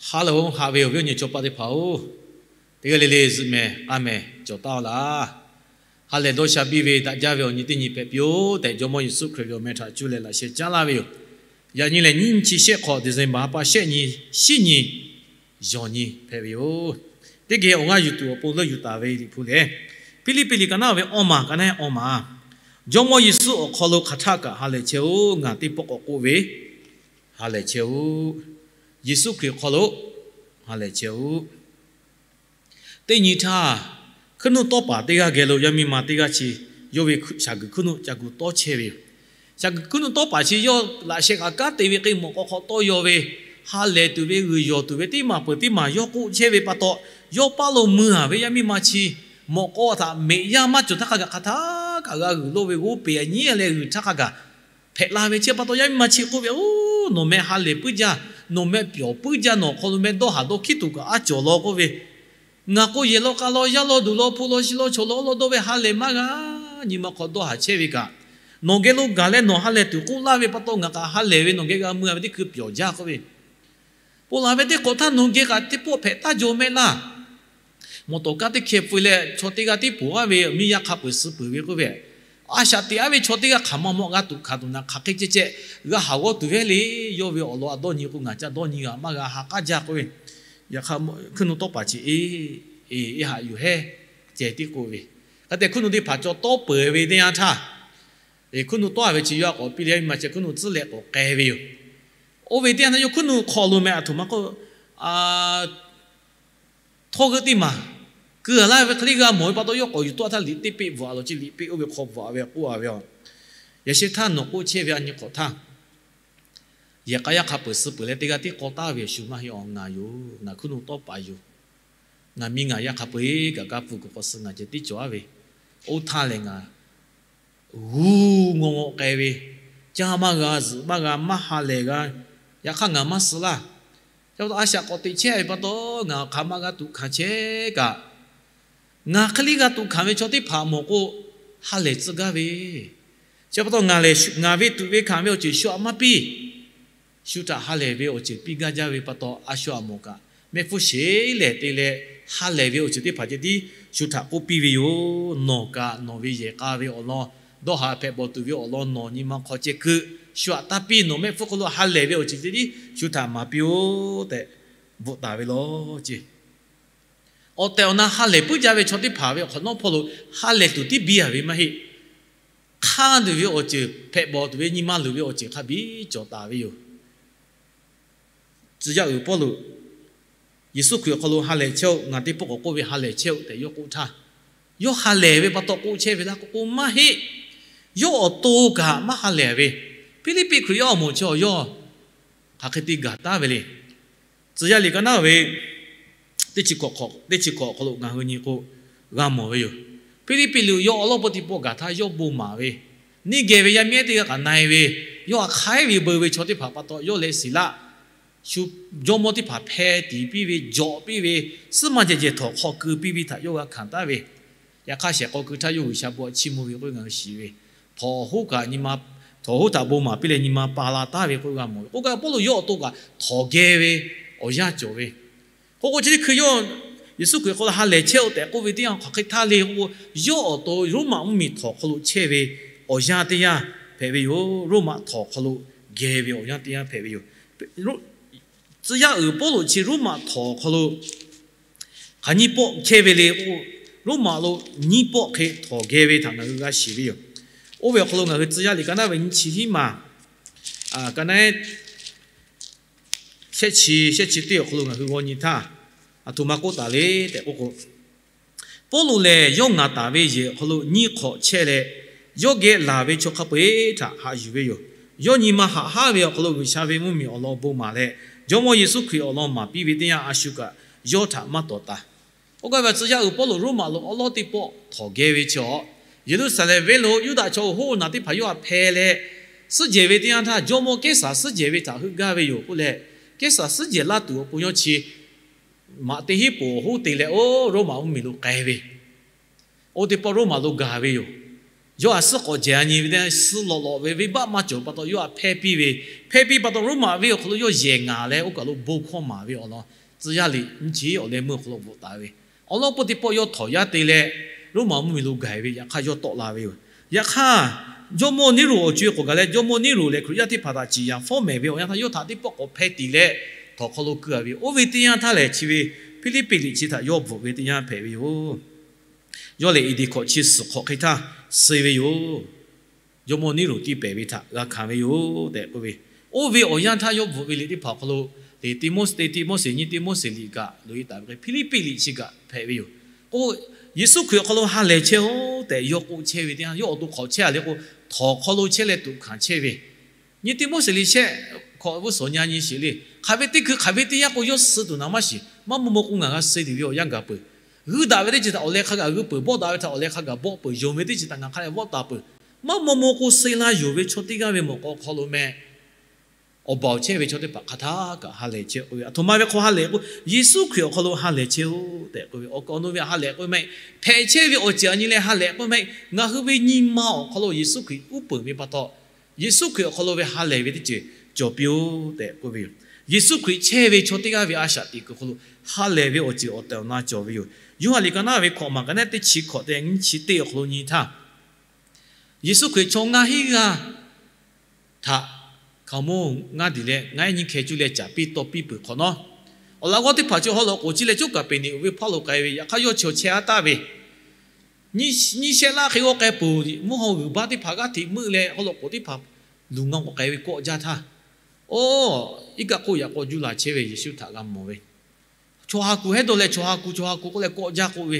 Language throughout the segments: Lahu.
Haꞈ loˬ, haꞈ ve awˬ viˉ awˬ nyi chaw paˆ teˇ hpaˍ-oˬ, teˇ g'aˇ le le zuhꞈ mehˍ k'aˇ mehˍ cawˬ taˍ-oˬ laˇ. Ha lehˬ dawˇ sha biˇ ve daꞈ jaˇ ve awˬ nyi teˇ nyi hpehꞈ piˇ-oˆ tehꞈ, Jawˇmawˇ Yeˍsuˆ Hkriꞈ ve awˬ meh htaꞈ cuˇ leh laꞈ sheh caˉ laˇ ve yoˬ. Yaꞈ nyi lehˬ, nyiˇ chi shehˆ hk'awꞈ December ha pa shehˆ nyi, shiˉ nyi, yawˬ nyi hpehꞈ ve yoˬ. Teˇ geh awˬ g'aˇ yuˬ tuˬ awˬ pon leuˆ yuˬ taˍ ve Liꞈ hpu lehˬ, Hpiˇliˇpiˆ liꞈ ka naˉ ve awˇ maˬ, ka naˉ awˇ maˬ, Jawˇmawˇ Yeˍsuˆ awˬ hk'aw lo hk'aˬ htaˆ kaꞈ ha lehˬ chehˇ-oˆ. Ngaˬ teˇ pawˆ k'awꞈ k'oˆ ve, ha lehˬ chehˇ-oˆ. Yeˍsuˆ Hkriꞈ hk'aw lo ha lehˬ chehˇ-oˆ. Teˇ nyi htaˇ, hkuiˉ nuˆ tawˇ paˍ teˇ g'aˇ geh lo yaˇ miˇ ma teˇ g'aˇ chi yawˇ ve shaˍ guiˬ hkuiˉ nuˆ ca gu tawˇ chehˇ ve yoˬ. Shaˍ guiˬ hkuiˉ nuˆ tawˇ paˍ chi yawˇ laꞈ sheh kaꞈ kanˉ te ve hk'e mawꞈ k'aw hk'aw tawˇ yaw ve, ha lehˬ tuˬ ve g'uiˬ yawˬ tuˬ ve teˇ maˬ peuˬ teˇ maˬ yawˇ k'oˆ chehˇ ve pa taw, yawˇ paˇ lo mui-a ve yaˇ miˇ ma chi mawꞈ k'aw htaꞈ meꞈ yaˇ maˇ cawˬ htaˇ hk'a gaˬ hk'aˬ htaˇ kaꞈ g'a g'uiˬ lo ve g'oˇ peˬ a nyi leh g'uiˬ htaˇ hk'a gaˬ hpehꞈ la ve chi pa taw, yaˇ miˇ ma chi k'oˆ ve, Oˬ, nawˬ meh ha lehˬ puiˉ jaˇ, nawˬ meh pyawˬ puiˉ jaˇ, nawˬ hk'aw lo meh dawˇ haˍ dawˇ hkiˉ tuˬ kaꞈ aˉ cawˬ law k'oˆ ve, ngaˬ k'o yehˬ law k'a law, yaˇ law duˬ law, hpu law shi law, chaw law awˉ law dawˇ ve ha lehˬ maˇ g'a. Nyi ma hk'aw dawˇ haˍ chehˇ ve kaꞈ, nawˬ geh lo gaˬ leh nawˬ ha lehˬ tuˬ k'oˆ laˇ ve pa taw, ngaˬ kaꞈ ha lehˬ ve nawˬ geh g'a mui-a ve teˇ hkui pyawˬ jaˇ k'oˆ ve, Ponˬ laˬ ve teˇ hk'awꞈ htaˇ nawˬ geh kaꞈ teˇ pawˆ hpehꞈ taˇ jaw mehˆ laˇ. Mawˬ tawˍ kaˇ teˇ hkeh pfuh leh chaw teˇ g'aˇ tiˉ poˬ aˉ ve miˇ yaˇ hk'a peuˬ suh peuˬ ve k'oˆ ve, a shaꞈ teꞈ aˉ ve chaw teˇ g'aˇ hk'aˬ ma mawꞈ g'a tuꞈ hkanˍ tuˬ naˍ hk'aˬ hk'e ceh ceh g'a haˍ g'awˇ tuˬ ve le. Yawˇ ve awˬ lawn a dawˇ nyi k'o, ngaˬ ca dawˇ nyi g'a maˇ g'a ha k'aˉ jaˇ k'oˆ ve, yaꞈ hk'aˇ hkuiˉ nuˆ tawˇ paˍ chi e, e, e haꞈ yuˬ hehˉ ceh tiˉ k'oˆ ve, hk'e te hkuiˉ nuˆ teˇ hpaˍ cawˬ tawˇ peuˬ ve teˇ yanˇ htaˇ, hkuiˉ nuˆ tawˇ a ve chi yawˇ a k'awꞈ piˇ leh, yaˇ miˇ ma chi hkuiˉ nuˆ tcuhˉ leh k'awꞈ k'ai ve yoˬ. Oˇ ve teˇ yanˇ htaˇ yawˇ hkuiˉ nuˆ hk'aw lo meh aˬ htoꞈ ma k'oˆ, htawˇ g'euˆ teˇ maˬ keu a laˇ ve hk'e le g'a mawˬ ve pa taw, yawˇ k'awꞈ yuˬ tawˆ htaˇ liꞈ teˇ peˆ bvuhꞈ a law, chi liꞈ peˆ oˇ ve hk'aw bvuhꞈ a ve k'oˆ a ve, Yaꞈ sheh htaˇ nawˬ k'oˆ chehˇ ve a nyi hk'awꞈ htaˇ, yehˬ k'a yaˇ hk'a peuˬ suh peuˬ leh teˇ g'aˇ tiˉ k'aw taˍ ve awˬ shu maˇ heˆ. Awˬ, ngaˬ yoˬ. Ngaˬ hkuiˉ nuˆ tawˇ paˍ yoˬ. Ngaˬ miˇ ngaˬ yaˇ hk'a peu-eˬ kaꞈ kaˇ pfuhˇ kuiˬ hk'aw suh ngaˬ ceh tiˉ cawˬ aˉ ve, oˇ htaˇ lehˬ ngaˬ g'uˇ ngawˬ ngawˬ k'ai ve, caˇ maˇ g'a, zuhꞈ maˇ g'a, maˇ ha lehˬ g'a. Yaꞈ hk'aˇ ngaˬ maˇ suh laˇ. Chi pa taw a shaꞈ k'awꞈ teꞈ chehˇ ve pa taw, ngaˬ hk'aˬ ma g'a tuꞈ hkanˍ chehˇ kaꞈ, ngaˬ hk'e le g'a tuꞈ hkanˍ ve chaw teˇ hpaˍ mawˬ k'o, ha lehˬ tcuh gaˇ ve. Chi pa taw ngaˬ lehˬ ngaˬ ve tuꞈ ve hkanˍ ve awˬ ceuˬ shu aꞈ maˇ piˇ. Shu htaꞈ ha lehˬ ve awˬ ceuˬ piˇ gaˇ jaˇ ve pa taw, a shu aꞈ mawˬ kaꞈ mehˆ hpfuhˇ sheˍ lehˬ te leh, ha lehˬ ve awˬ ceuˬ teˇ hpaˍ ceh tiˉ shu htaꞈ k'oˆ piˇ ve yoˬ. Nawˬ kaꞈ nawˬ ve yehˬ k'a ve awˬ lawn, dawˇ haˍ hpehꞈ bawˬ tuˬ ve awˬ lawn nawˬ nyi ma hk'aw ceh keu, shu aꞈ taˇ piˇ. Nawˬ mehˆ hpfuhˇ hk'aw lo ha lehˬ ve awˬ ceuˬ ceh tiˉ shu htaꞈ maˍ piˇ-oˆ tehꞈ bvuhꞈ taˍ ve law ceˇ. Awˬ tehˬ awˬ na ha lehˬ puiˉ jaˇ ve chaw teˇ hpaˍ ve awˬ hk'awꞈ nawˉ hpawˇ lo ha lehˬ tuˬ tiˉ biˇ a ve maˇ heˆ. Hk'aˇ tuˬ ve awˬ ceuˬ, hpehꞈ bawˬ tuˬ ve nyi ma luˬ ve awˬ ceuˬ hk'a biˇ cawˬ taˍ ve yoˬ. Tcuh yaˇ uiˍ Pawˇluꞈ, Yeˍsuˆ Hkriꞈ awˬ hk'aw lo ha lehˬ chehˇ-oˆ, ngaˬ teˇ pawˆ k'awꞈ k'oˆ ve ha lehˬ chehˇ-oˆ tehꞈ yawˇ k'oˆ htaˇ, yawˇ ha lehˬ ve pa taw k'oˆ chehˇ ve laˇ k'o k'o maˇ heˆ. Yawˇ awˬ to kaꞈ maˇ ha lehˬ ve, Hpiˇliˇpiˆ Hkriꞈ yaˇ awˬ moˍ chi awˬ yawˇ hk'aˬ hk'e te gaˬ taˍ ve le. Tcuh yaˇ liꞈ ka naˉ ve teˇ chi hkawꞈ awˬ hk'aw lo ngaˬ hui nyi k'o g'a mawˬ ve yoˬ. Hpiˇliˇpiˆ liꞈ yawˇ awˬ lawn pawˆ teˇ pawˆ gaˬ htaˇ yawˇ bon maˍ ve, neˇ geh ve yaˇ miˇ ehˉ teˇ g'aˇ kaꞈ na-e ve, yawˇ htaꞈ hk'aiˉ ve beu ve chaw teˇ hpaˍ pa taw yawˇ leh shiˍ laˇ. Shu jawˇmawˇ teˇ hpaˍ hpeh tiˍ piˇ ve, jawꞈ piˇ ve, suhˉ maˇ jehˬ jehˬ htawnˍ hk'aw keu piˇ ve htaꞈ yawˇ g'a hkanˍ taˍ ve, yaꞈ hk'aˇ shehˍ k'aw keu htaˇ yawˇ G'uiˬsha bon htaꞈ chiˇ mvuh ve k'oˆ ve ngaˬ hui shiˍ ve, htawnˍ hoˉ kaꞈ nyi ma, htawnˍ hoˉ htaꞈ bon maˍ piˇ leh nyi ma pa la taˍ ve k'oˆ g'a mawˬ ve. K'oˆ gaˇ ve Pawˇluꞈ yawˇ awˬ to kaꞈ htawnˍ geh ve awˬ yanˇ cawˬ ve. K'o k'o chi teˇ hkui yawˇ Yeˍsuˆ Hkriꞈ hk'aw lo ha lehˬ chehˇ-oˆ tehꞈ k'oˆ ve teˇ yanˇ hk'aˬ hk'e htaˇ le k'o, yawˇ awˬ to Roˉmaꞈ mvuhˇmiˬ htawnˍ hk'aw lo chehˇ ve awˬ yanˇ teˇ yanˇ hpehꞈ ve yoˬ. Roˉmaꞈ htawnˍ hk'aw lo geh ve awˬ yanˇ teˇ yanˇ hpehꞈ ve yoˬ. Tcuh yaˇ uiˍ Pawˇluꞈ chi Roˉmaꞈ htawnˍ hk'aw lo hk'aˬ nyiˇ pawˆ chehˇ ve le k'o, Roˉmaꞈ lo nyiˇ pawˆ hk'e htawnˍ geh ve htaꞈ ngaˬ hui g'a shiˍ ve yoˬ. Oˇ ve awˬ hk'aw lo ngaˬ hui Tcuh yaˇ liꞈ ka naˉ ve nyiˇ chi hiˉ maˬ, ka naˉ shehˆ chi, shehˆ chi teˇ awˬ hk'aw lo ngaˬ hui g'aw nyi htaˇ, aˬ htoꞈ ma k'oˆ taˍ le tehꞈ k'oˆ k'o, Pawˇluꞈ lehˬ yawˇ ngaˍ taˍ ve yehˬ awˬ hk'aw lo nyiˇ hk'awꞈ chehˇ leh, yawˇ geh laˬ ve chaw hk'a peu-eˬ htaꞈ haꞈ yuˬ ve yoˬ. Yawˇ nyi ma haꞈ haˉ ve awˬ hk'aw lo G'uiˬsha ve mvuhˇmiˬ awˬ lawn bon maˍ leh, Jawˇmawˇ Yeˍsuˆ Hkriꞈ awˬ lawn maˍ piˇ ve teˇ yanˇ, a shu kaꞈ yawˇ htaꞈ maˇ tawˍ taˍ. Oˇ gaˇ ve Tcuh yaˇ uiˍ Pawˇluꞈ Roˉmaꞈ lo awˉ lawˉ teˇ pawˆ htawnˍ geh ve chi awˬ, Yeˍruˆsaˍlehnˍ venˇ lo Yuˇdaꞈ chaw awˬ hoˉ awˬ naˬ teˇ hpaˍ yawˇ htaꞈ hpeh leh, suhˉ jehˬ ve teˇ yanˇ htaˇ, jawˇmawˇ Kehˉsaˍ suhˉ jehˬ ve htaꞈ heuˆ gaˇ ve yoˬ k'oˆ leh, Kehˉsaˍ suhˉ jehˬ laˇ tuˬ awˬ pon yawˇ chi maꞈ teˇ hinˉ poˍ awˬ hoˉ te leh oˇ Roˉmaꞈ mvuhˇmiˬ lo k'ai ve. Oˇ teˇ pawˆ Roˉmaꞈ lo gaˬ ve yoˬ. Yawˇ htaꞈ suhˉ k'awꞈ jehˬ a nyi ve teˇ suhˉ lawꞈ lawꞈ ve venˇbaˆ maˇ cawˬ pa taw, yawˇ htaꞈ hpehˇ piˇ ve, hpehˇ piˇ pa taw, Roˉmaꞈ venˇ awˬ hk'aw lo yawˇ yehˬ ngaˬ leh oˇ kaˬ lo bon hkawˇ maˍ ve awˬ lawn tcuh yaˇ liꞈ nyiˇ chi awˬ leh meuˇ awˬ hk'aw lo bvuhꞈ taˍ ve, awˬ lawn peuˇ teˇ pawˆ yawˇ htawnˍ yaˇ te leh, Roˉmaꞈ mvuhˇmiˬ lo gaˬ ve yaꞈ hk'aˇ yawˇ tawˆ la ve yoˬ. Yaꞈ hk'aˇ, jawˇmawˇ Neˇroˍ awˬ co e k'awꞈ gaˬ leh, jawˇmawˇ Neˇroˍ lehˬ Hkriꞈ yaˇ teˇ hpaˍ htaꞈ ciˍ yanˍ fawˉ mehˍ ve awˬ yanˇ htaˇ, yawˇ htaꞈ teˇ pawˆ k'awꞈ hpehˇ tiˍ leh, htawnˍ hk'aw lo keu a ve. Oˇ ve teˇ yanˇ htaˇ lehˬ, chi ve Hpiˇliˇpiˆ liꞈ chi htaꞈ yawˇ bvuhꞈ ve teˇ yanˇ hpehꞈ ve yoˬ. Yawˇ lehˬ, eˍdeˍ hkawꞈ chi suhˍ hk'awꞈ hk'e htaˇ suh ve yoˬ. Jawˇmawˇ Neˇroˍ tiˇ pehˍ ve htaꞈ g'a hkanˍ ve yoˬ tehꞈ k'oˆ ve, oˇ ve awˬ yanˇ htaˇ yawˇ bvuhꞈ ve liꞈ teˇ hpaˍ awˬ hk'aw lo, lehˬ, Tiˆmoˉseˍ, Tiˆmoˉseˍ nyiˇ, Tiˆmoˉseˍ liꞈ kaꞈ loꞈ e taˍ ve hk'e, Hpiˇliˇpiˆ liꞈ chi kaꞈ hpehꞈ ve yoˬ. K'o, Yeˍsuˆ Hkriꞈ awˬ hk'aw lo ha lehˬ chehˇ-oˆ tehꞈ yawˇ k'oˆ chehˇ ve teˇ yanˇ, yawˇ awˬ to hk'awꞈ chehˇ a le k'o, htawnˍ hk'aw lo chehˇ leh tuꞈ hkanˍ chehˇ ve, nyiˇ Tiˆmoˉseˍ liꞈ shehˆ hkawꞈ vuhˇ suhˍ nyi a nyi sheˍ le. Hk'aˬ ve teˇ hkui hk'aˬ ve teˇ yanˇ k'o yawˇ suh tuˬ naˍ maˇ shiˍ. Maˇ maw maw k'o ngaˬ g'a suh tuˬ ve awˬ yanˇ gaˬ peuˬ. G'uiˇ daꞈ ve teˇ ceuˬ htaꞈ awˬ leh hk'a gaˬ g'uiˇ peuˬ, bawˆ daꞈ ve htaꞈ awˬ leh hk'a gaˬ bawˆ peuˬ, yonˍ ve teˇ ceuˬ htaꞈ ngaˬ hk'a leh vawˆ taˍ peuˬ. Maˇ maw maw k'o suh la yonˍ ve chaw teˇ g'aˇ ve mawꞈ k'aw hk'aw lo meh, awˬ baˬ awˬ chehˇ ve chaw teˇ hpaˍ hk'aˬ htaˇ kaꞈ ha lehˬ chehˇ k'oˆ ve, aˬ htoꞈ ma ve hk'aw ha lehˬ k'o, Yeˍsuˆ Hkriꞈ awˬ hk'aw lo ha lehˬ chehˇ-oˆ tehꞈ k'oˆ ve, awˬ kaˍ awˬ nu ve ha lehˬ k'oˆ ve maˇ heˆ. Hpehꞈ chehˇ ve awˬ ceuˬ a nyi leh ha lehˬ k'oˆ ve maˇ heˆ. Ngaˬ hui ve nyi ma awˬ hk'aw lo Yeˍsuˆ Hkriꞈ uˉ peunˍ ve pa taw, Yeˍsuˆ Hkriꞈ awˬ hk'aw lo ve ha lehˬ ve teˇ ceuˬ cawˬ piˇ-oˆ tehꞈ k'oˆ ve yoˬ. Yeˍsuˆ Hkriꞈ chehˇ ve chaw teˇ g'aˇ ve a shaꞈ teꞈ kuiˬ hk'aw lo ha lehˬ ve awˬ ceuˬ awˬ tehˬ awˬ na cawˬ ve yoˬ. Yoˇhanˬ liꞈ ka naˉ ve hkawꞈ maˬ ka naˉ teˇ chi hkawꞈ te nyiˇ chi teˇ awˬ hk'aw lo nyi htaˇ, Yeˍsuˆ Hkriꞈ chaw ngaˇ hinˉ g'aˇ htaꞈ hkaoˍmonˇ ngaˇ diˬ leh ngaˇ ehˉ nyiˇ hkeh cuˇ leh caˍ piˇ tawˇ piˇ peuˬ hk'awꞈ nawˉ, awˬ laꞈ g'awˇ teˇ hpaˍ chi haw loꞈ k'oˍ ciˇ leh coˉ Kaˍpeˍneˍonˍ ve hpaˇ lo k'ai ve, yaꞈ hk'aˇ yawˇ chi awˬ chehˇ a taˍ ve, nyiˇ shehˆ laˇ hk'e g'awˇ k'ai peuˬ. Mvuhˇ haw g'uiˬ baˆ teˇ hpaˍ g'aˇ hteꞈ meuˆ leh haw loꞈ k'oˍ teˇ hpaˍ luˬ ngaˇ k'awꞈ k'ai ve kawˆ jaˇ htaˇ, oˇ, iˉ kaˆ hk'oˆ yaꞈ k'aw juˇ la chehˇ ve Yeˍsuˆ htaꞈ g'a mawˬ ve, chaw ha ku hehˉ dawˇ leh chaw ha ku chaw ha ku k'oˆ leh kawˆ jaˇ k'oˆ ve,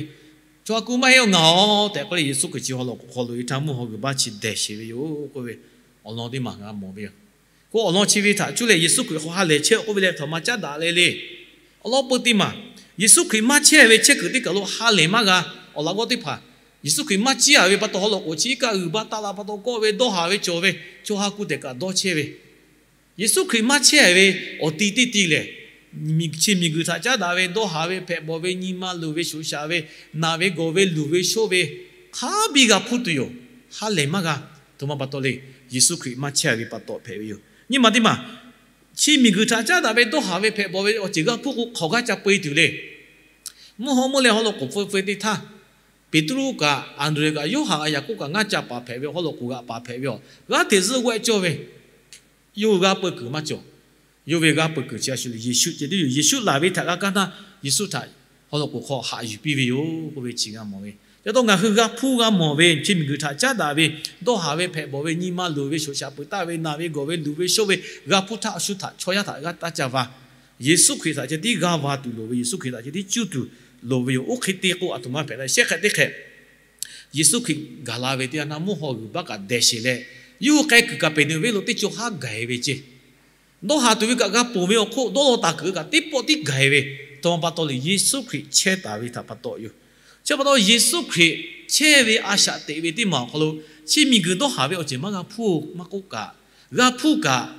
chaw ha ku maˇ heˆ-oˬ ngaˬ-oˬ tehꞈ k'oˆ leh Yeˍsuˆ Hkriꞈ chi haw loꞈ k'oˍ hk'aw loꞈ e htaˇ mvuhˇ haw g'uiˬ baˆ chi dehˬ sheˍ ve yoˬ k'oˆ ve, awˬ lawn teˇ maˬ g'a mawˬ ve yoˬ. K'o awˬ lawn chi ve htaꞈ cuˇ leh Yeˍsuˆ Hkriꞈ hk'aw ha lehˬ chehˇ k'oˆ ve leh htaꞈ maˇ caˉ daꞈ leh le. Awˬ lawn peuˇ teˇ maˬ, Yeˍsuˆ Hkriꞈ maˇ chehˇ ve chehˇ kuiˬ teˇ kaˬ lo ha lehˬ maˇ g'a. Awˬ laꞈ g'awˇ teˇ hpaˍ, Yeˍsuˆ Hkriꞈ maˇ ciˇ a ve pa taw haw loꞈ k'oˍ chi iˉ kaˆ g'uiˬ baˆ taˆ la pa taw kawˆ ve dawˇ haˍ ve cawˬ ve, chaw ha ku tehꞈ kaꞈ dawˇ chehˇ ve, Yeˍsuˆ Hkriꞈ maˇ chehˇ ve awˬ ti teˇ ti lehˬ, chi miˬguiˬ htaꞈ caˉ daꞈ ve, dawˇ haˍ ve, hpehꞈ bawˬ ve, nyi ma luˬ ve, shoꞈ shaꞈ ve, naˬ ve gawˬ ve, luˬ ve shoˆ ve, hk'a biˇ g'a hpuˇ tuˬ yoˬ. Ha lehˬ maˇ g'a. Aˬ htoꞈ ma pa taw le. Yeˍsuˆ Hkriꞈ maˇ chehˇ ve pa taw hpehꞈ ve yoˬ. Nyi ma teˇ maˬ, chi miˬguiˬ htaꞈ caˉ daꞈ ve, dawˇ haˍ ve, hpehꞈ bawˬ ve awˬ ceuˬ g'a hpuˇ k'o hk'awꞈ g'aˇ ca peu e tuˬ le. Mvuhˇ haw meuˇ leh haw loꞈ k'oˍ feu feu teˇ htaˇ, Peˍtruˆ kaꞈ Anˍdrehˍ kaꞈ Yoˇhanˬ kaꞈ Yaˍkoˆ kaꞈ ngaˇ ca paˍ hpehꞈ ve, haw loꞈ k'oˍ g'aꞈ paˍ hpehꞈ ve yoˬ. G'aˇ hteꞈ zuhˆ g'awehˆ cawˇ ve, yawˇ hui g'a peu kuiˬ maˇ cawˬ. Yawˇ ve g'a peu kuiˬ chi a shu le, Yeˍsuˆ ceh tiˉ yoˬ. Yeˍsuˆ laˬ ve htaꞈ g'a kaˇ htaˇ, Yeˍsuˆ htaꞈ haw loꞈ k'oˍ hk'aw haꞈ yuˬ piˇ ve yoˬ k'oˆ ve chi g'a mawˬ ve. Ca taw ngaˬ hui g'a hpuˇ g'a mawˬ ve chi miˬguiˬ htaꞈ caˉ daꞈ ve, dawˇ haˍ ve, hpehꞈ bawˬ ve, nyi ma luˬ ve, shoꞈ shaꞈ peuˬ taˆ ve, naˬ ve gawˬ ve, luˬ ve shoˆ ve, g'a hpuˇ htaˇ a shu htaꞈ chaw yaˇ htaꞈ g'aˇ taˇ ca va. Yeˍsuˆ Hkriꞈ htaꞈ ceh tiˉ g'a va tuˬ loˍ ve, Yeˍsuˆ Hkriꞈ htaꞈ ceh tiˉ cuˇ tuˬ loˍ ve yoˬ. Oˇ hk'e te k'o aˬ htoꞈ ma hpehꞈ la shehˆ hk'e teˇ hk'e, Yeˍsuˆ Hkriꞈ gaˬ la ve teˇ yanˇ htaˇ mvuhˇ haw g'uiˬ baˆ kaꞈ dehˬ sheˍ leh, yawˇ hui k'ai kuiˬ Kaˍpeˍneˍonˍ venˇ lo teˇ co haˉ gaˬ e ve ceˇ. Dawˇ haˍ tuˬ ve kaꞈ g'a ponˬ ve awˬ hk'oˆ dawˇ law taˍ kuiˬ kaꞈ teˇ pawˆ tiˉ gaˬ e ve, aˬ htoꞈ ma pa taw le, Yeˍsuˆ Hkriꞈ chehˇ taˍ ve htaꞈ pa taw yoˬ. Chi pa taw Yeˍsuˆ Hkriꞈ chehˇ ve a shaꞈ teꞈ ve teˇ maˬ awˬ hk'aw lo, chi miˬguiˬ dawˇ haˍ ve awˬ ceuˬ maˇ g'a hpuˇ maˇ k'oˆ kaꞈ, g'a hpuˇ kaꞈ,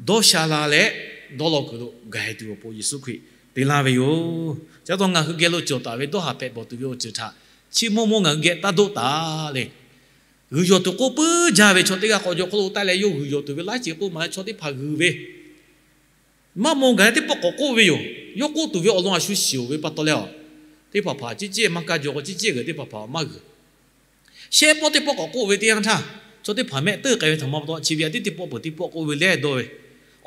dawˇ sha la leh dawˇ law kuiˬ lo gaˬ e tuˬ awˬ pon Yeˍsuˆ Hkriꞈ te laˇ ve yoˬ. Chi pa taw ngaˬ hui geh lo cawˬ taˍ ve dawˇ haˍ hpehꞈ bawˬ tuˬ ve awˬ ceuˬ htaꞈ chi mawˇ mawˇ ngaˬ hui geh taˇ doˆ taˍ le. G'uiˬ yawˬ tuˬ k'oˆ puiˉ jaˇ ve chaw teˇ g'aˇ k'awꞈ jaw hk'aw lo taˇ leh yawˇ g'uiˬ yawˬ tuˬ ve laiˉ ceuˬ k'oˆ maˍ leh chaw teˇ hpaˍ g'uiˬ ve, maˇ maw gaˬ teˇ pawˆ k'awꞈ k'oˆ ve yoˬ. Yawˇ k'oˆ tuˬ ve awˬ lawn a shu shiˍ-oˬ ve pa taw leh, teˇ hpaˍ hpaˍ ciˉ ciˉ maˇ kaˇ jaw k'o ciˉ ciˉ g'uiˬ teˇ hpaˍ hpaˍ maˇ g'uiˬ. Shehˆ pawˆ teˇ pawˆ k'awꞈ k'oˆ ve teˇ yanˇ htaˇ, chaw teˇ hpaˍ mehˆ teuˆ k'ai ve htaꞈ ma pa taw chi ve a tiˉ teˇ pawˆ peuˬ teˇ pawˆ k'oˆ ve leh dawˇ ve,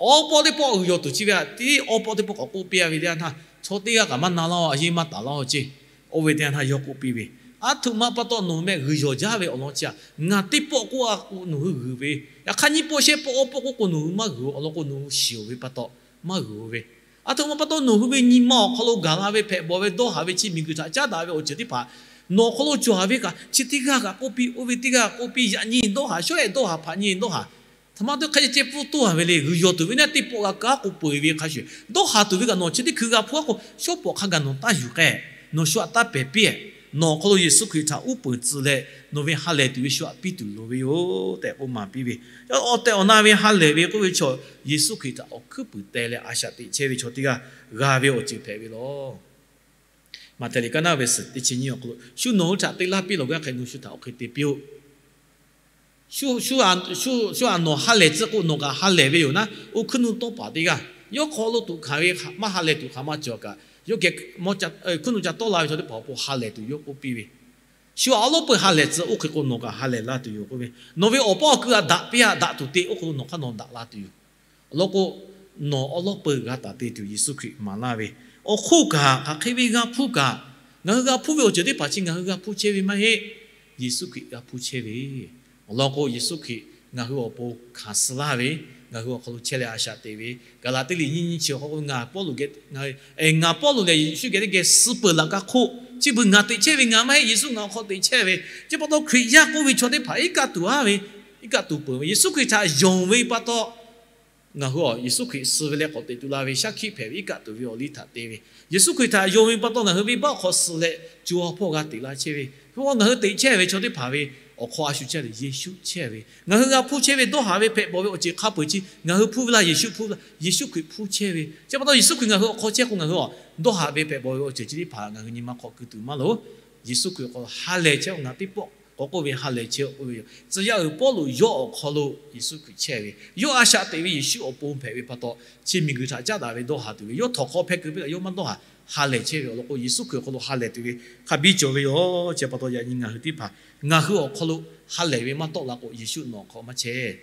awˉ pawˆ teˇ pawˆ g'uiˬ yawˬ tuˬ chi ve a tiˉ awˉ pawˆ teˇ pawˆ k'awꞈ k'oˆ piˇ a ve teˇ yanˇ htaˇ, chaw teˇ g'aˇ kaꞈ maˇ na laˇ-oˬ, a yeˇ maˇ taˍ laˇ-oˬ ceˇ. Oˇ ve teˇ yanˇ htaˇ yawˇ k'oˆ piˇ ve, Aˬ htoꞈ ma pa taw nawˬ hui mehˆ g'uiˬ yawˬ jaˇ ve awˬ lawn chi a, ngaˬ teˇ pawˆ k'oˆ a k'o nawˬ hui g'uiˬ ve, yaꞈ hk'aˇ nyiˇ pawˆ shehˆ pawˆ awˉ pawˆ k'oˆ k'o nawˬ hui maˇ g'uiˬ, awˬ lawn k'o nawˬ hui shiˍ-oˬ ve pa taw maˇ g'uiˬ ve. Aˬ htoꞈ ma pa taw nawˬ hui ve nyi ma awˬ hk'aw lo gaˬ la ve hpehꞈ bawˬ ve dawˇ haˍ ve chi miˬguiˬ htaꞈ caˉ daꞈ ve awˬ ceuˬ teˇ hpaˍ nawˬ awˬ hk'aw lo cawˬ ve kaꞈ chi teˇ g'aˇ kaꞈ k'oˆ piˇ, oˇ ve teˇ g'aˇ k'oˆ piˇ, yaꞈ nyi dawˇ haˍ, shawˉ ehˉ dawˇ haˍ hpaꞈ nyi dawˇ haˍ. Htaꞈ ma teˇ hk'aˇ ceh ceh pfuhˇ toˇ haˍ ve le, g'uiˬ yawˬ tuˬ ve naˆ teˇ pawˆ g'a kaˉ k'o peu eˬ ve hk'a shuˍ, dawˇ haˍ tuˬ ve kaꞈ nawˬ chi teˇ hkui g'a hpuˇ a k'o, shawˉ pawˍ hk'a gaˬ nawˬ taˇ yuˬ k'ai, nawˬ shu htaꞈ taˇ pehˬ piˇ. Nawˬ awˬ hk'aw lo Yeˍsuˆ Hkriꞈ htaꞈ uˉ peunˍ tcuh leh nawˬ ve ha lehˬ tuˬ ve shu htaꞈ piˇ tuˬ loˍ ve yoˬ tehꞈ k'oˆ maˍ piˇ ve. Awˬ tehˬ awˬ na ve ha lehˬ ve k'oˆ ve chaw, Yeˍsuˆ Hkriꞈ htaꞈ awˬ hkuiˉ puiˍ teh leh a shaꞈ teꞈ chehˇ ve chaw teˇ g'aˇ g'a ve awˬ ceuˬ hpehꞈ ve lawˬ. Maꞈhtehˍ liꞈ ka naˉ ve suhˍ teˇ chi nyiˇ awˬ hk'aw lo, shu nawˬ hui htaꞈ te laˇ piˇ lawˬ gaˇ hk'e nawˬ shu htaꞈ awˬ hk'e te piˇ-oˆ. shu a nawˬ ha lehˬ tcuh k'o, nawˬ kaꞈ ha lehˬ ve yoˬ naˉ, oˇ hkuiˉ nuˇ tawˇ paˍ teˇ g'aˇ yawˇ hk'aw lo tuꞈ hkanˍ ve maˇ ha lehˬ tuˬ hk'aˬ maˇ cawˬ kaꞈ, yawˇ geh hkuiˉ nuˇ ca tawˆ la ve chaw teˇ hpaˍ awˬ pon ha lehˬ tuˬ yoˬ k'oˆ piˇ ve, shu a awˉ lawˉ peuˬ ha lehˬ tcuh oˇ hk'e k'o, nawˬ kaꞈ ha lehˬ laˇ tuˬ yoˬ k'oˆ ve, nawˬ ve awˬ paˇ awˬ kui a daꞈ piˇ a daꞈ tuˬ te oˇ hk'e lo nawˬ hk'aˇ nawˬ daꞈ la tuˬ yoˬ. Awˬ lawn k'o, nawˬ awˉ lawˉ peuˬ g'a taˍ te tuˬ Yeˍsuˆ Hkriꞈ maˍ laˇ ve, awˬ hk'oˆ kaꞈ hk'aˬ hk'e ve g'a hpuˇ kaꞈ, ngaˬ hui g'a hpuˇ ve awˬ ceuˬ teˇ hpaˍ chi ngaˬ hui g'a hpuˇ chehˇ ve maˇ heˆ. Yeˍsuˆ Hkriꞈ g'a hpuˇ chehˇ ve. Awˬ lawn k'o, Yeˍsuˆ Hkriꞈ ngaˬ hui awˬ pon hkanˍ suh laˇ ve, ngaˬ hui awˬ hk'aw lo chehˇ leh a shaꞈ teꞈ ve, Gaˍlaˍtiˆ liꞈ nyiˇ nyiˇ chi awˬ hk'aw k'o, ngaˬ Pawˇluꞈ geh, ngaˬ Pawˇluꞈ lehˬ Yeˍsuˆ geh teˇ geh suh peuˬ laꞈ ka hk'oˆ, chi beuꞈ ngaˬ teꞈ chehˇ ve ngaˬ maˇ heˆ, Yeˍsuˆ ngaˬ awˬ hk'aw teꞈ chehˇ ve. Chi pa taw Hkriꞈ yaˇ k'oˆ ve chaw teˇ hpaˍ iˉ kaˆ tuˬ aˉ ve, iˉ kaˆ tuˬ peuˬ ve, Yeˍsuˆ Hkriꞈ htaꞈ yonˍ ve pa taw, ngaˬ hui a Yeˍsuˆ Hkriꞈ suh ve leh k'awꞈ teꞈ tu la ve shaˉ hkiˆ hpehꞈ ve iˉ kaˆ tuˬ ve awˬ liˇ htaꞈ te ve, Yeˍsuˆ Hkriꞈ htaꞈ yonˍ ve pa taw ngaˬ hui venˇbaˆ awˬ hk'aw suh leh co ha hpawˇ g'a teꞈ la chehˇ ve. Hk'e k'o ngaˬ hui teꞈ chehˇ ve chaw teˇ hpaˍ ve awˬ hk'aw a shu chehˇ lehˬ Yeˍsuˆ chehˇ ve, ngaˬ hui g'a hpuˇ chehˇ ve dawˇ haˍ ve hpehꞈ bawˬ ve awˬ ceuˬ hk'a peu-eˬ chi ngaˬ hui hpuˇ ve laˇ, Yeˍsuˆ hpuˇ ve laˇ, Yeˍsuˆ Hkriꞈ hpuˇ chehˇ ve. Chi pa taw Yeˍsuˆ Hkriꞈ ngaˬ hui awˬ hk'aw chehˇ k'o, ngaˬ hui a dawˇ haˍ ve hpehꞈ bawˬ ve awˬ ceuˬ chi teˇ hpaˍ ngaˬ hui nyi ma hk'aw keu tuˬ maˇ loˍ. Yeˍsuˆ Hkriꞈ awˬ hk'aw lo ha lehˬ chehˇ k'o, ngaˬ teˇ pawˆ k'awꞈ k'oˆ ve ha lehˬ chehˇ k'oˆ ve yoˬ. Tcuh yaˇ uiˍ Pawˇluꞈ yawˇ awˬ hk'aw lo Yeˍsuˆ Hkriꞈ chehˇ ve, yawˇ a shaꞈ teꞈ ve Yeˍsuˆ awˬ pon hpehꞈ ve pa taw, chi miˬguiˬ htaꞈ caˉ daꞈ ve dawˇ haˍ tuˬ ve, yawˇ htawnˍ hk'aw hpehˇ keu piˇ kaꞈ yawˇ maˇ dawˇ haˍ, ha lehˬ chehˇ ve awˬ lawn k'o, Yeˍsuˆ Hkriꞈ awˬ hk'aw lo ha lehˬ tuˬ ve hk'a biˇ cawˬ ve yoˬ. Chi pa taw yaꞈ nyi ngaˬ hui teˇ hpaˍ ngaˬ hui awˬ hk'aw lo ha lehˬ ve maˇ tawˆ la k'o, Yeˍsuˆ nawˬ awˬ hk'aw maˇ chehˇ.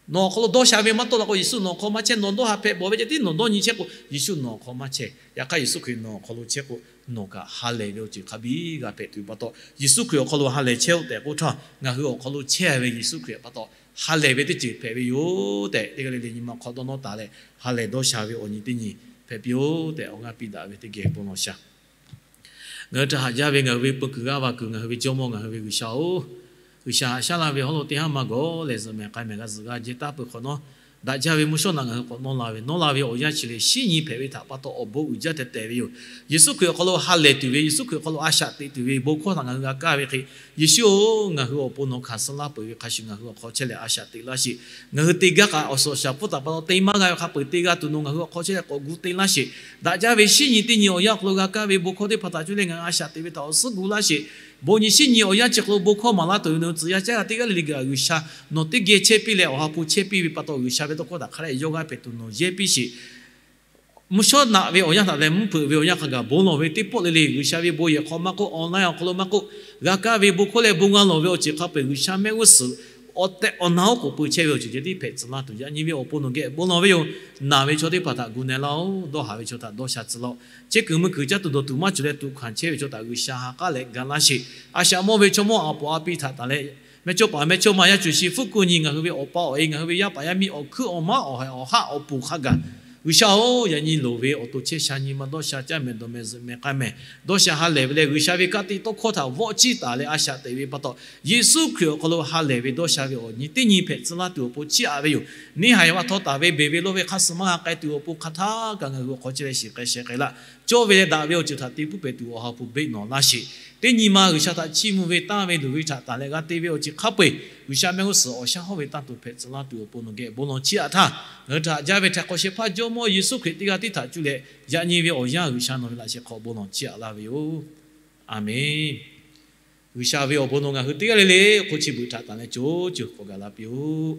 Nawˬ awˬ hk'aw lo dawˇ sha ve maˇ tawˆ la k'o, Yeˍsuˆ nawˬ awˬ hk'aw maˇ chehˇ. Nawˬ dawˇ haˍ hpehꞈ bawˬ ve ceh tiˉ nawˬ dawˇ nyi chehˇ k'o, Yeˍsuˆ nawˬ awˬ hk'aw maˇ chehˇ. Yaꞈ hk'aˇ Yeˍsuˆ Hkriꞈ nawˬ awˬ hk'aw lo chehˇ k'o, nawˬ kaꞈ ha lehˬ ve awˬ ceuˬ hk'a biˇ g'a hpehꞈ tuˬ pa taw, Yeˍsuˆ Hkriꞈ awˬ hk'aw lo ha lehˬ chehˇ-oˆ tehꞈ k'oˆ htaˇ, ngaˬ hui awˬ hk'aw lo chehˇ ve Yeˍsuˆ Hkriꞈ pa taw ha lehˬ ve teˇ ceuˬ hpehꞈ ve yoˬ tehꞈ, teˇ g'aˇ le le nyi ma hk'aw dawˇ nawˇ taˍ leh, ha lehˬ dawˇ sha ve awˬ nyi teˇ nyi hpehꞈ piˇ-oˆ tehꞈ, awˬ g'aˇ piˇ daꞈ ve teˇ geh bon lawˬ shaˍ. Ngaˬ hui htaꞈ haꞈ jaˇ ve ngaˬ hui ve peu kuiˬ g'aˇ va kuiˬ ngaˬ hui ve Jawˇmawˇ ngaˬ hui ve G'uiˬsha-oˬ, G'uiˬsha haꞈ shaˉ laˇ ve hawˉ lo teˇ haˉ maˇ gawˬ lehˬ, zuhꞈ mehˍ k'ai mehˍ g'a zuhꞈ g'a jehˇ taˉ peuˬ hk'awꞈ nawˉ, daꞈ jaˇ ve mvuhˇ shawˉ naꞈ ngaˬ hui k'awꞈ nawˇ la ve, nawˇ la ve awˬ yanˇ chi lehˬ, shinˉ nyi hpehꞈ ve htaꞈ pa taw awˬ bon uiˍ jaˇ tehˬ tehˬ ve yoˬ. Yeˍsuˆ Hkriꞈ awˬ hk'aw lo ha lehˬ tuˬ ve, Yeˍsuˆ Hkriꞈ awˬ hk'aw lo a shaꞈ teꞈ tuˬ ve bon hkawˇ htaꞈ ngaˬ hui g'a kaˇ ve hk'e, Yeˍsuˆ-oˬ, ngaˬ hui awˬ pon nawˬ hkanˍ suh laˇ peuˬ ve hk'a shuˍ ngaˬ hui awˬ hk'aw chehˇ leh a shaꞈ teꞈ laˇ sheˍ. Ngaˬ hui te gaˇ kaꞈ awˬ suhˍ awˬ shaˍ pfuhˇ taˍ pa taw te maˇ g'a ve hk'a peu-eˬ te g'a tuˬ nawˬ ngaˬ hui awˬ hk'aw chehˇ leh k'awꞈ gu te laˇ sheˍ. Daꞈ jaˇ ve shinˉ nyi teˇ nyi awˬ yanˇ awˬ hk'aw lo g'a kaˇ ve bon hkawˇ teˇ hpaˍ htaꞈ cuˇ leh ngaˬ hui a shaꞈ teꞈ ve htaꞈ awˬ suhˉ gu laˇ sheˍ. Bon nyi shinˉ nyi awˬ yanˇ chi hk'aw lo bon hkawˇ maˍ laˇ tuˬ ve nawˬ hui tcuh yaˇ caˉ g'a teˇ g'aˇ le le gaˬ G'uiˬsha nawˬ teˇ geh chehˇ piˇ leh awˬ ha hpu chehˇ piˇ ve pa taw, G'uiˬsha ve tawˇ hkawˇ htaꞈ hk'a dehꞈ yawˇ g'aˇ hpehꞈ tuˬ nawˬ yehˇ piˇ sheˍ. Mvuhˇ shawˉ naꞈ ve awˬ yanˇ htaꞈ leh mvuhˇ hpeuꞈ ve awˬ yanˇ hk'a gaˬ bon lawˬ ve teˇ pawˆ le le G'uiˬsha ve bon yehˬ hk'aw maˇ k'oˆ, online awˬ hk'aw lo maˇ k'oˆ, g'a kaˇ ve bon hkawˇ leh bon g'a lawˬ ve awˬ ceuˬ hk'a peu-eˬ G'uiˬsha mehˆ g'uˇ suhˍ awˬ tehˬ awˬ na oˉ k'oˍ pui chehˇ ve awˬ ceuˬ ceh tiˉ hpehꞈ tcuh laˇ tuˬ, yaꞈ nyi ve awˬ pon nawˬ geh bon lawˬ ve yoˬ. Naˬ ve chaw teˇ hpaˍ htaꞈ gu na laˇ-oˆ. Dawˇ haˍ ve chaw htaꞈ dawˇ sha tcuh laˇ-oˆ. Chehˇ kuiˬ mui kuiˬ caˇ tuˬ dawˬ tuˬ maˇ cawˬ leh tuꞈ hkanˍ chehˇ ve chaw htaꞈ G'uiˬsha ha k'aˉ leh ga laˇ sheˍ. A shaꞈ mawˇ ve chaw mawˇ a poˍ a pi htaꞈ taˍ leh, mehˇ chawˇ paˍ mehˇ chawˇ ma yaˇ cuˬ shi hpfuhˇ ku nyi ngaˬ hui ve awˬ pa awˬ e ngaˬ hui ve yaˇ paˍ yaˇ miˇ awˬ hkuiˉ awˬ maˉ awˬ haiˬ awˬ haˆ awˬ puˍ hk'a gaˬ, G'uiˬsha-oˬ, yaꞈ nyi loˍ ve awˬ to chehˇ sha nyi ma dawˇ sha caˇ mehˍ dawˬ mehˍ zuhꞈ mehˍ k'ai mehˍ dawˇ sha ha lehˬ ve leh G'uiˬsha ve ka tiꞈ tawˇ hkawˇ htaꞈ vawˆ ciˇ taˍ leh a shaꞈ teꞈ ve pa taw, Yeˍsuˆ Hkriꞈ awˬ hk'aw lo ha lehˬ ve dawˇ sha ve awˬ nyi teˇ nyi hpehꞈ tcuh laˇ tuˬ awˬ pon chiˇ aꞈ ve yoˬ. Neˇ haiˬ a htaw taˍ ve beˬ ve lawˇ ve hk'a suh maˇ g'a k'ai tuˬ awˬ pon hk'a htaˇ kaꞈ ngaˬ hui awˬ hk'aw chehˇ leh shiˍ k'ai sheh k'ai laˇ. Cawˇ ve leh daꞈ ve awˬ ceuˬ htaꞈ te puiˉ pehˍ tuˬ awˬ ha hpu beˆ nawˬ laˇ sheˍ. Teˇ nyi ma G'uiˬsha htaꞈ chiˇ mvuh ve tanˇ ve luˬ ve htaꞈ taˍ leh g'a te ve awˬ ceuˬ hk'a peu-eˬ G'uiˬsha mehˆ g'uˇ suhˍ awˬ shaˉ hawˉ ve tanˇ tuˬ hpehꞈ tcuh laˇ tuˬ awˬ pon nawˬ geh bon lawˬ chiˇ aꞈ htaˇ, ngaˬ hui htaꞈ haꞈ jaˇ ve htaꞈ hk'awꞈ shehˍ hpaˇ Jawˇmawˇ Yeˍsuˆ Hkriꞈ teˇ g'aˇ tiˉ htaꞈ cuˇ leh yaꞈ nyi ve awˬ yanˇ G'uiˬsha nawˬ ve laꞈ sheh hk'aw bon lawˬ chiˇ aꞈ laˇ ve yoˬ. A menˬ. G'uiˬsha ve awˬ bon nawˬ ngaˬ hui teˇ g'aˇ le le hk'oˆ chi beuꞈ htaꞈ tanˬ leh co ceuˬ k'awꞈ gaˬ la piˇ-oˆ.